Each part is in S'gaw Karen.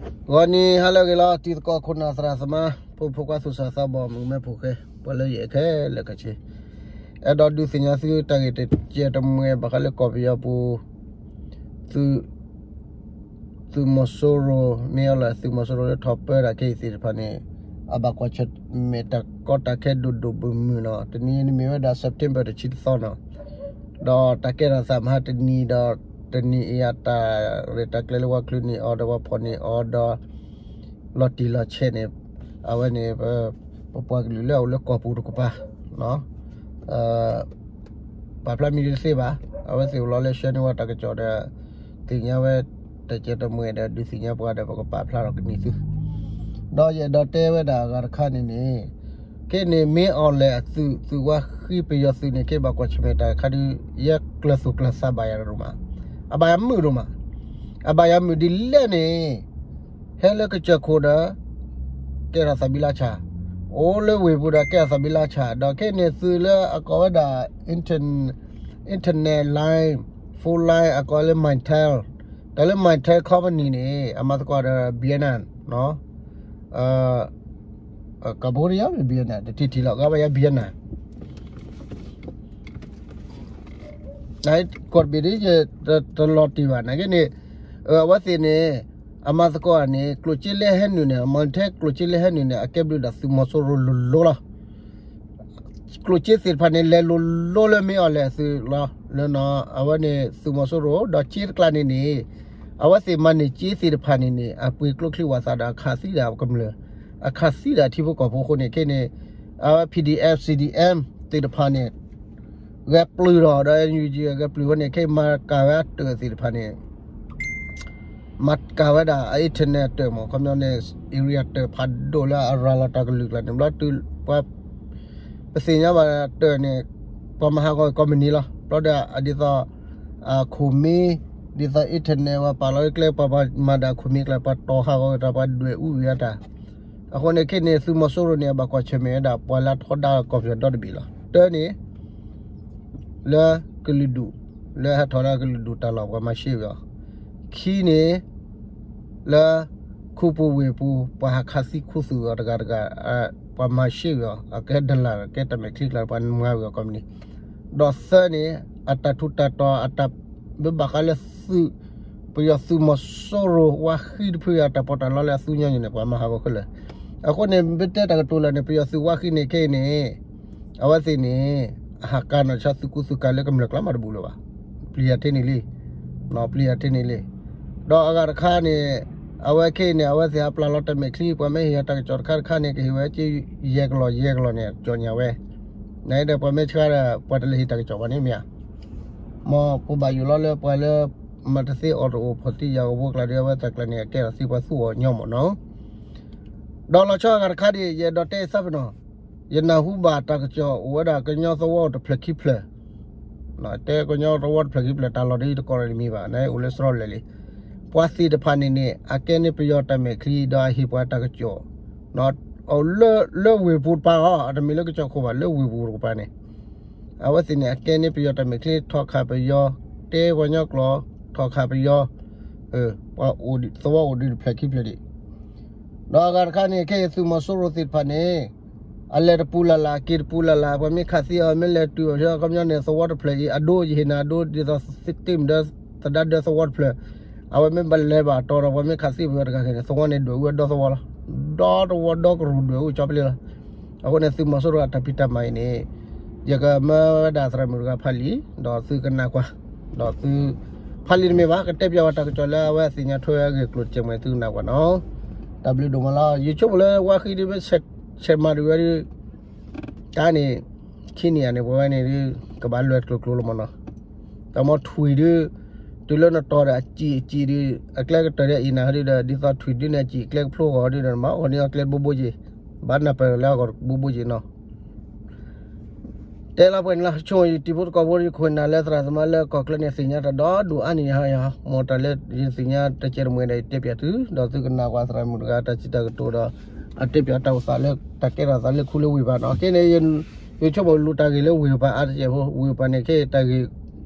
ဂီၤနံၤဟါလၢအဂ့ၤလီၤ တံၤသကိးခိၣ်နၢ်သရၣ်သမါ ဖိမုၣ်ဖိခွါသူၣ်စၢ်သးဘီၣ် မုၣ်ကမဲဖိဃဲ ပှၤလၢယအဲၣ်ခဲလၢာ်ခဲဆ့ အဲၣ်ဒိးဒုးသ့ၣ်ညါသုတၢ်ဂ့ၢ်တကဲးတမှဲၤဘၣ်ဃးလၢကီၢ်ပယီၤပူၤ သုး သုးမီၤစိရိၤ မ့ၢ်အီၤလၢသုးမီၤစိရိၤလၢထီၣ်ပၢတၢ်ခဲအံၤသ့ၣ်တဖၣ်န့ၣ် အဘၣ်ကွၢ်ဆၢၣ်မဲာ်တၢ်ကီတၢ်ခဲဒိၣ်ဒိၣ်မုၢ်မုၢ်နီၤ တနံၤအံၤန့ၣ်မ့ၢ်ဝဲဒၣ် September တဆံတသီနီၤ ဒီးတၢ်ကဲထီၣ်သးမဟါတနံၤဒီး တနံၤအံၤအတၢ်ရဲၣ်တၢ်ကျဲၤလၢပှၤချုးန့ၢ်အီၤ ဒီးပှၤဖီၣ်န့ၢ်အီၤဒီး လီၤတံၢ်လီၤဆဲးန့ၣ် အဝဲန့ၣ် ပပှၤကလုာ်လၢအအိၣ်လၢကီၢ်ပူၤတကပၤ ပာ်ဖျါမံၤတသ့ဘၣ် အဝဲသ့ၣ်အိၣ်လီၤလၢ share န့ၢ်ဝဲတၢ်ကစီၣ်ဒီး သ့ၣ်ညါဝဲ တကဲးတမှဲၤဒီး ဒုးသ့ၣ်ညါပှၤဒီး ပကပာ်ဖျါထီၣ်ကန့ၢ်သု ဒီးယအဲၣ်ဒိးတဲဝဲဒၣ်အဂၤတခါန့ၣ်န့ၣ် ခဲအံၤန့ၣ် မ့ၢ်အီၤလဲၣ်အသုး သုးဝါဃံပယီၤသုးန့ၣ် ခဲအံၤဘၣ်ကွၢ်ဆၢၣ်မဲာ်တၢ်ခါဒုး ယဲကျၢၤသူၣ်ကျၢၤသးဘၣ်ယၤဒိၣ်မး အဘၣ်ယၤမုာ်ဒိၣ်မး အဘၣ်ယၤမုာ်ဒ်လဲၣ်န့ၣ် ဟဲလၢကစၢၢ်ခိၣ်ဒီး ကဲထီၣ်သးဘံလါဆၣ်, အိၣ်လၢဝ့ၢ်ပူၤဒီးကဲထီၣ်သးဘံလါဆၣ်, ဒီးခဲအံၤန့ၣ်သုးလၢအကိးဝဲဒၣ် internet line, phone line အကိးလၢ Mytel, တၢ်လၢ Mytel company န့ၣ် အမၤသကိးဒီး Vietnam, Cambodia မ့ၢ် Vietnam တထံၣ်ထံၣ်လီၤ ကဘၣ်ယါ Vietnam ကီၢ်တဘ့ၣ်ဒ် တလီၤတံၢ်ဘၣ် နာ်က့န့ၣ် အဝဲသ့ၣ်န့ၣ် အမၤသကိးန့ၣ် ကျိၣ်စ့လၢဟဲနုာ်န့ၣ် Mytel ကျိၣ်စ့လၢဟဲနုာ်န့ၣ် အကဲဘျုးဒၣ်သုးမီၤစိရိၤလိၤလိၤလီၤ. ကျိၣ်စ့သ့ၣ်တဖၣ်န့ၣ် လဲၤလိၤလိၤလၢမ့ၢ်အီၤလဲၣ်အသုးလီၤ. လၢနီၤ အဝဲန့ၣ်သုးမီၤစိရိၤ ဒီးစ့တကျါန့ၣ်န့ၣ် အဝဲသ့ၣ်မၤန့ၢ်စ့သ့ၣ်တဖၣ်န့ၣ်န့ၣ် အပှ့ၤကျိချံဝၣ်သးဒီးအခးသံဒၣ်ကမျၢၢ်, အခးသံဒၣ်ထံဖိကီၢ်ဖိအဃိန့ၣ် ခဲအံၤန့ၣ် အဝဲ P D F C D M သ့ၣ်တဖၣ်န့ၣ် ဂဲၤပျုၢ်ထီၣ်ဒီး NUG ဂဲၤပျုၢ်ဝဲန့ၣ် ခဲအံၤမၤကၤဝဲအတၢၢ်သ့ၣ်တဖၣ်န့ၣ် မၤကၤဝဲဒၣ်အ internet တၢၢ်မး ခီပညီန့ၣ် area တၢၢ်ဖးဒိၣ်လၢအရၤလီၤတၢ်ကလုာ်ကျါန့ၣ် ဘျီတုၤပှၤ ပသ့ၣ်ညါဘၣ်တၢၢ်န့ၣ် ပှၤမၤဟးဂီၤကိးမုၢ်နံၤလီၤ. ဘျီဒီးဒ်သိး ခိၣ်မ့ၢ် ဒ်သိး internet ပှၤပာ်လီၤကျဲ ပှၤမၤဒၣ်ခိၣ်မ့ၢ်ကျါ ပှၤတီၤဟးဂီၤတၢ် ပှၤဒွဲၣ်အူဝံၤအတၢ် အဃိန့ၣ်ခဲအံၤန့ၣ် သုးမီၤစိရိၤန့ၣ် အဘၣ်ကွၢ်ဆၢၣ်မဲာ်ဝဲဒၣ်ပှၤလၢအထီဒါကီၢ်ပယီၤဒီတဘ့ၣ်လီၤ. တၢန့ၣ် လၢကလုာ်ဒူၣ် လၢဟဲထီၣ်လၢကလုာ်ဒူၣ်တၢ်လီၢ် ပှၤမၤရှဲဝံၤအီၤ, ခံန့ၣ် လၢခူပူၤဝ့ၢ်ပူၤ ပှၤဟးခးသံခူသူၣ်အီၤတဂၤတဂၤ ပှၤမၤရှဲဝံၤအီၤ အကဲဒလၣ် ကဲတၢ်မဲာ်ချံကျါ ပှၤမၤဝံၤအီၤကိးမုၢ်နံၤ, ဒီးသၢန့ၣ် အတၢ်ထူးတၢ်တီၤ အတၢ်ဘၣ်ဃးလၢသုး ပယီၤသုးမီၤစိရိၤဝါဃံတဖုအတၢ်ပီးတၢ်လီလၢအသူညီနုၢ်န့ၣ် ပှၤမၤဟးဂီၤခဲလၢာ်. အဃိန့ၣ် ပတဲတၢ်ကတိၤလၢာ်န့ၣ် ပယီၤသုးဝါဃံန့ၣ် ခဲအံၤန့ၣ် အဝဲသ့ၣ်န့ၣ် အဟးကၤနီၢ်ဆါသုးကူသုးကၤလၢကမျၢၢ်ကျါမးတဘူၣ်လၢၤဘၣ်. ပျံၤယၤထဲန့ၣ်လံ, ပျံၤယၤထဲန့ၣ်လံ. ဒီးအဂၤတခါန့ၣ် အဝဲခဲအံၤန့ၣ် အဝဲသ့ၣ်ဟးပျၢ်လီၤတၢ်မဲာ်ချံ ပှၤမ့ၢ်ဟ့ၣ်အီၤတၢ်ကစီၣ်တခါတခါန့ၣ် ကဟ့ၣ်ဝဲက့ယဲၢ်ကလီၢ်ယဲၢ်ကလီၢ်န့ၣ် ကၠီၣ်ညါဝဲ နဒီးပှၤမ့ၢ်ဆှါဒီး ပှၤတလဲၤဟ့ၣ်တၢ်ကစီၣ်ဘၣ်န့ၣ်မ့ၢ်ဧါ. မ်ပဘၣ်ယိၣ်လီၤလၢပှၤလၢ မၤတသ့အီၣ်တအိၣ် ဖီၣ်သံယာ်ကဝီၤကျါဒီး အဝဲတၢ်ကျါန့ၣ် အကဲထီၣ်သ့ပှၤသူအီၤညီမးနီၤ. ဒီးလီၤဆီအဂၤတခါဒ် ယအဲၣ်ဒိးတဲအံၤသးပ့ၤနီၤ, ယနၢ်ဟူဘၣ်တၢ်ကစီၣ်အိၣ်ဝဲဒၣ်ကညီသဝီအိၣ်တဖျၢၣ်ခံဖျၢၣ် တဲကညီသဝီတဖျၢၣ်ခံဖျၢၣ် တၢ်လီၢ်ဒ်တကိးဒီးတမံၤဘၣ် နအိၣ်လၢစရီလဲၣ်လံ. ပှၤသ့ၣ်တဖၣ်န့ၣ်န့ၣ် အကဲန့ၢ်ပယီၤတၢ်မဲာ်ချံ ဒီးအဟ့ၣ်ပှၤတၢ်ကစီၣ် လၢဝ့ၢ်ပူၤတပၤအီၤ အတမ့ၢ်လၢကစီၣ်ခိၣ်ဘၣ် လၢဝ့ၢ်ပူၤတကပၤန့ၣ် အဝဲသ့ၣ်န့ၣ် အကဲန့ၢ်ပယီၤတၢ်မဲာ်ချံ ထီၣ်ခးပယီၤ တဲပှၤကညီကျိာ် ထီၣ်ခးပယီၤ ပှၤအိၣ်သဝီအိၣ်ဒံးတဖျၢၣ်ခံဖျၢၣ်ဒံး ဒီးအဂၤတခါန့ၣ် ခဲအံၤသုးမီၤစိရိၤသ့ၣ်တဖၣ်န့ၣ် အလဲၤတပူၤလၢ်လၢ် က့ၤတပူၤလၢ်လၢ် ပှၤမ့ၢ်ခးသံအီၤ မ့ၢ်လဲၤတုၤအီၤ ခီပညီန့ၣ် သဝီတဖျၢၣ်အံၤ အဒိ ယဟ့ၣ်နၤအဒိ ဒ်သိးသ့ၣ်မုၣ်ဒီးသဒါဒၢသဝီတဖျၢၣ် အဝဲမ့ၢ်ဘၣ်လဲၤဘၣ်တီၤဒီး ပှၤမ့ၢ်ခးသံပယီၤတဂၤန့ၣ် သဝီန့ၣ်ဒွဲၣ်အူဝဲဒီသဝီလီၤ. ဒီသဝီဒီကရူၢ်ဒွဲၣ်အူကၠီပလ့လီၤ. အဃိန့ၣ် သုးမီၤစိရိၤအတၢ်ဖံးတၢ်မၤအံၤန့ၣ် ယကမၢဝဲဒၣ်သရၣ်မုၣ်တဂၤဖးလံာ် ဒီးသုကနၣ်ကွၢ် ဒီးသု ဖးလံာ်တမ့ၢ်ဘၣ် ကတဲပၠးဝဲတၢ်ကစီၣ်လၢအဝဲသ့ၣ်ညါထွဲအဂ့ၢ်ကျိၤတစဲးမံၤ သုကနၣ်ကွၢ်နီၤ. တၢ်ဘျုးဒိၣ်မးလီၤ. ယဆိကမိၣ်လၢဝါဃံဒ်မ့ၢ်ဆဲးမၤဒံးဝဲဒ် တၢ်န့ၣ် ခံနံၣ်ဧါန့ၣ် ပဝဲန့ၣ်ဒ် ကဘၣ်လွဲၢ်ကျိၤကျိၤလီၤမးနီၤ. တၢ်မ့ၢ်ထွံၣ်ဒ် တုၤလၢနတီၤဒီးအစံာ်အစံာ်ဒ် အကျဲကတၢၢ်ဒီးအံၤနၤဒ်ဒီး ဒ်သိးထွံၣ်ဒ်န့ၣ်အစံာ်အကျဲကဖျိဃီဒ်ဒီး နမၤအီၤန့ၣ်အကျဲတဘိဘိက့ၤ ဘၣ်နၢ်ပၢၢ်လၢအဂီၢ်တဘိဘိက့ၤနီၤ. တဲလီၤပှဲၤန့ၣ်လီၤ. ဆိကမိၣ်ယတံၤဖိသကိးဖိ ယခိၣ်နၢ်လၢသရၣ်သမါလၢကီၢ်ချၢန့ၣ် သ့ၣ်ညါတၢ်ဒီဒူၣ်အါန့ၢ်ယၤ, မ်တၢ်လၢယသ့ၣ်ညါတစဲးတမှဲၤဒီး ယတဲပၠးသု, ဒီးသုကနၣ်ကွၢ်သရၣ်မုၣ်တဂၤတၢ်စံးတၢ်ကတိၤဒီး အတဲပၠးတၢ်အိၣ်သးလၢ တၢ်ကဲထီၣ်သးလၢခူလၢဝ့ၢ်ပၤနီၤ. ခဲန့ၣ် ယဆိကမိၣ်လူၤတၢ်ဂ့ၢ်လၢဝ့ၢ်ပၤအါတစဲးဖိ, ဝ့ၢ်ပၤန့ၣ်ခဲအံၤတၢ်ဂ့ၢ်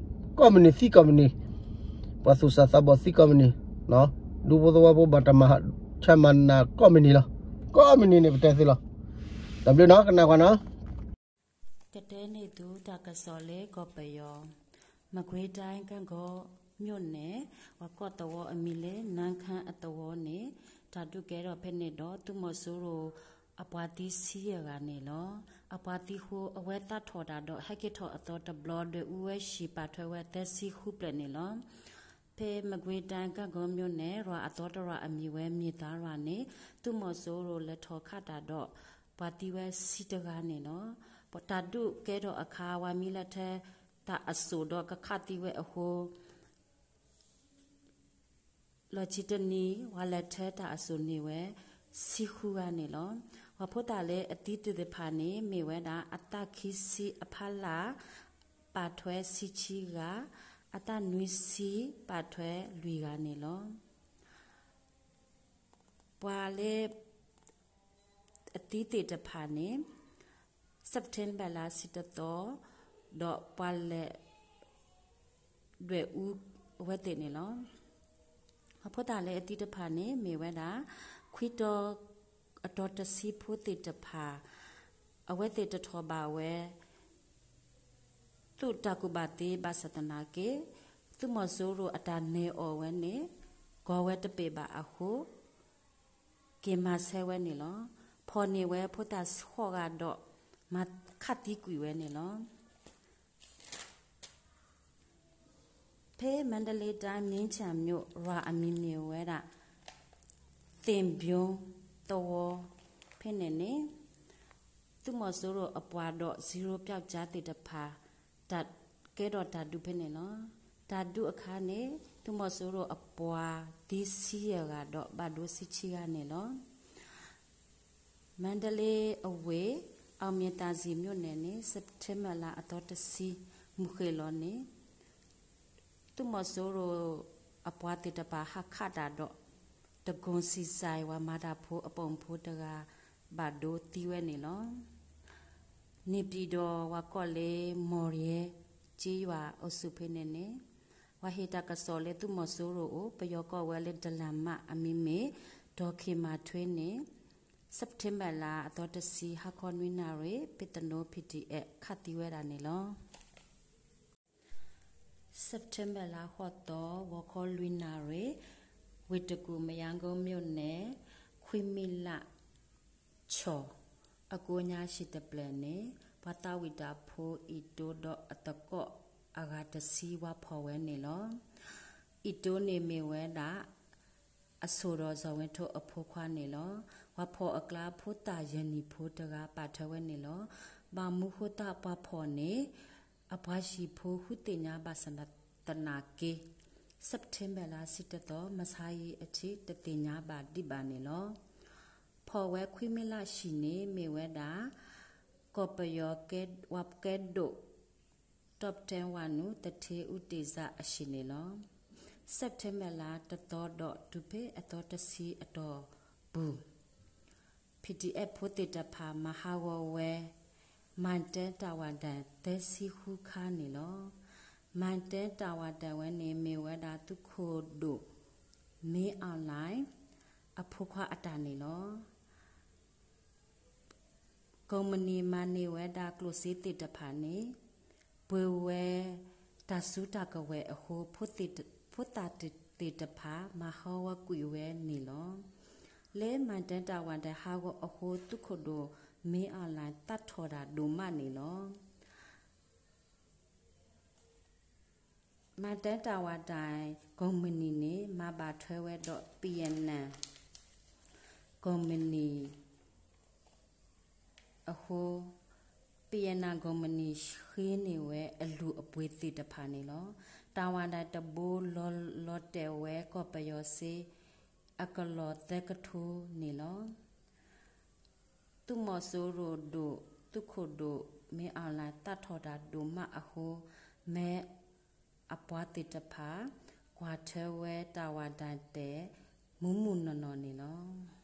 ကိးမုၢ်နံၤသံကိးမုၢ်နံၤ, ပှၤသူၣ်စၢ်သးဘီၣ်သံကိးမုၢ်နံၤ, ဒူဖိသဝီဖိဘၣ်တၢ်မၤ ဆၢမၤနၤကိးမုၢ်နံၤလီၤ. ကိးမုၢ်နံၤန့ၣ် ပတဲသ့လီၤ. တၢ်ဘျုးနီၤ ကနၣ်ကွၢ်နီၤ. ကတဲန့ၢ်သုတၢ်ကစီၣ်လၢကီၢ်ပယီၤ, မကွေးတိုင်း ဂန့်ဂေါမြို့နယ် ပှၤကိးသဝီအမံၤလၢ နါခါအသဝီန့ၣ် တၢ်ဒုးကဲထီၣ်ဖဲန့ၣ်ဒီး သုးမီၤစိရိၤအပှၤသံဆံယဲၢ်ဂၤန့ၣ်လီၤ. အပှၤသံဃိ အဝဲသးထီၣ်တၢ်ဒီး ဟဲက့ၤထီၣ်အသီတဘျီ ဒွဲၣ်အူဝဲဆံး ပာ်ထွဲဝဲသၢဆံဃုဖျၢၣ်န့ၣ်လီၤ. ဖဲမကွေးတိုင်း ဂန့်ဂေါမြို့နယ် ရွာအသီတရွာအမံၤဝဲ မြေသားရွာန့ၣ် သုးမီၤစိရိၤလဲၤထီၣ်ခးတၢ်ဒီး ပှၤသံဝဲဆံတဂၤန့ၣ်လီၤ. တၢ်ဒုးကဲထီၣ်အခါ ပှၤမ့ၢ်လဲၤထၢတၢ်အစိၣ်ဒီးကခးသံဝဲအဃိ လီၢ်ခံတနံၤ ပှၤလဲၤထၢတၢ်အစိၣ်န့ၢ်ဝဲ ဆံဃုဂၤန့ၣ်လီၤ. ပှၤဖိသၣ်လၢအသံသ့ၣ်တဖၣ်န့ၣ် မ့ၢ်ဝဲဒၣ် အသးခံဆံအဖီလာ် ပာ်ထွဲဆံဆံဂၤ, အသးနွံဆံ ပာ်ထွဲလွံၢ်ဂၤန့ၣ်လီၤ. ပှၤလၢအသံသ့ၣ်တဖၣ်န့ၣ် September လါဆံတသီ ဒီးပှၤလဲၤ ဒွဲၣ်အူအဝဲသ့ၣ်န့ၣ်လီၤ. အဖိသၣ်လၢအသံတဖၣ်န့ၣ် မ့ၢ်ဝဲဒၣ် ခွံတီၤအတီၤတဆံဖိသ့ၣ်တဖၣ် အဝဲသ့ၣ်တထီၣ်ဘၣ်ဝဲ သုးတၢ်ကူၣ်ဘၣ်သ့ဘၣ်ဆၣ်သနာ်က့ သုးမီၤစိရိၤအတၢ်နဲၣ်အီၣ်ဝဲန့ၣ် ကီၢ်ဝဲတပ့ၢ်ဘၣ်အဃိ က့ၤမၤဆၢဝဲန့ၣ်လီၤ. ဖီၣ်န့ၢ်ဝဲဖိသၣ်ဃိးဂၤဒီး မၤခးသံကွံာ်ဝဲန့ၣ်လီၤ. ဖဲမန္တလေးတိုင်း မြင်းခြံမြို့ ရွာအမံၤမ့ၢ်ဝဲဒၣ် သ့ၣ်ဘျိသဝီ ဖဲန့ၣ်န့ၣ် သုးမီၤစိရိၤအပှၤဒီး zero ပျောက်ကြား သ့ၣ်တဖၣ် တၢ်ကဲထီၣ်တၢ်ဒုးဖဲန့ၣ်လီၤ. တၢ်ဒုးအခါန့ၣ် သုးမီၤစိရိၤအပှၤသံဆံယဲၢ်ဂၤဒီး ဘၣ်ဒိဆံဆံဂၤန့ၣ်လီၤ. မန္တလေးအဝ့ၢ် အောင်မြင်သာစည်မြို့နယ်န့ၣ် September လါအသီတဆံ မုၢ်ဃ့ၢ်လီၤန့ၣ် သုးမီၤစိရိၤအပှၤသ့ၣ်တဖၣ်ဟးခးတၢ်ဒီး တကိၣ်စံးစဲး ပှၤမၤတၢ်ဖိအပိာ်မုၣ်ဖိတဂၤ ဘၣ်ဒိသံဝဲန့ၣ်လီၤ. န့ၣ်ပၠံၣ်ဒီး ပှၤကိးလၢ မော်ရဲ ကျေးရွာအုပ်စု ဖဲန့ၣ်န့ၣ် ပှၤဟ့ၣ်တၢ်ကစီၣ်လၢသုးမီၤစိရိၤအိၣ် ပယီၤကိးဝဲလၢ ဒလန်မ အမံၤမ့ၢ် ဒေါ်ခင်မာထွေးန့ၣ် September လါအသီတဆံ ဟါခီနွံနၣ်ရံၣ် ဖဲသနိ P D F ခးသံဝဲဒၣ်န့ၣ်လီၤ. September လါဃိးသီ ဂီၤခီလွံၢ်နၣ်ရံၣ် ဝ့ၢ်တကူၣ် မရမ်းကုန်းမြို့နယ် ခွံမံလး ဆီၣ် အကိးညါဟံၣ်တဖျၢၣ်န့ၣ် ပှၤသးဝံၣ်တၢ်ဖိ အံၣ်တိဒီးအသကိးအဂၤတဆံ ပှၤဖီၣ်ဝဲန့ၣ်လီၤ. အံၣ်တိန့ၣ်မ့ၢ်ဝဲဒၣ် အစိၣ်ဒီး စီၤဝ့ထိ အဖိခွါန့ၣ်လီၤ. ပှၤဖီၣ်အကျါ ဖိသၣ်ယဲၢ်နံၣ်ဖိတဂၤ ပာ်ထွဲဝဲန့ၣ်လီၤ. ဘၣ်မနုၤဃိသတး ပှၤဖီၣ်န့ၣ် အပှၤဟံၣ်ဖိ ဃုသ့ၣ်ညါဘၣ်ဆၣ်သနာ်က့ September လါဆံတသီ မဆါအံၤအထံး တသ့ၣ်ညါဘၣ်ဒံးဘၣ်န့ၣ်လီၤ. ဖီၣ်ဝဲခွံမံလးဟံၣ်န့ၣ် မ့ၢ်ဝဲဒၣ် ကီၢ်ပယီၤ ပှၤကဲဒိၣ် Top Ten ဝၤနုာ် သထ့ ဦးတေဇ အဟံၣ်န့ၣ်လီၤ. September လါတသီဒီးတုၤဖဲအသီတဆံအတီၢ်ပူၤ P D F ဖိသ့ၣ်တဖၣ် မၤဟးဂီၤဝဲ မၤတၢတၢ်ဝၢ်ဒၣ် သၢဆံဃုခါန့ၣ်လီၤ. မၤတၢတၢ်ဝၢ်ဒၣ်ဝဲန့ၣ် မ့ၢ်ဝဲဒၣ်သုးခိၣ်ဒိၣ် မင်းအောင်လှိုင် အဖိခွါအတၢ်န့ၣ်လီၤ. ကုမ္ပဏီမၤန့ၢ်ဝဲဒၣ်ကျိၣ်စ့သ့ၣ်တဖၣ်န့ၣ် ပှ့ၤဝဲတၢ်စုတၢ်ကဝဲၤအဃိ ဖိသၣ်သ့ၣ်တဖၣ် မၤဟးဂီၤကွံာ်ဝဲန့ၣ်လီၤ. လၢမၤတၢတၢ်ဝၢ်ဒၣ်ဟးဂီၤအဃိ သုးခိၣ်ဒိၣ် မင်းအောင်လှိုင် သးထီၣ်တၢ်ဒိၣ်မးန့ၣ်လီၤ. မၤတၢတၢ်ဝၢ်ဒၣ် ကုမ္ပဏီန့ၣ် မၤဘၣ်ထွဲဝဲဒီး ပီယဲၢ်နၣ် ကုမ္ပဏီအဃိ ပီယဲၢ်နၣ် ကုမ္ပဏီဃ့န့ၢ်ဝဲအလုၢ်အပှ့ၤသ့ၣ်တဖၣ်န့ၣ်လီၤ. တၢ်ဝၢ်ဒၣ်တဘိ လီၤတဲာ်ဝဲကီၢ်ပယီၤစ့ အကလီၢ်သၢကထိန့ၣ်လီၤ. သုးမီၤစိရိၤဒိၣ် သုးခိၣ်ဒိၣ် မင်းအောင်လှိုင် သးထီၣ်တၢ်ဒိၣ်မးအဃိ မ့ၢ်အပှၤသ့ၣ်တဖၣ် ကွၢ်ထွဲဝဲတၢ်ဝၢ်ဒၣ်တဲာ် မုၢ်မုၢ်နီၢ်နီၢ်န့ၣ်လီၤ.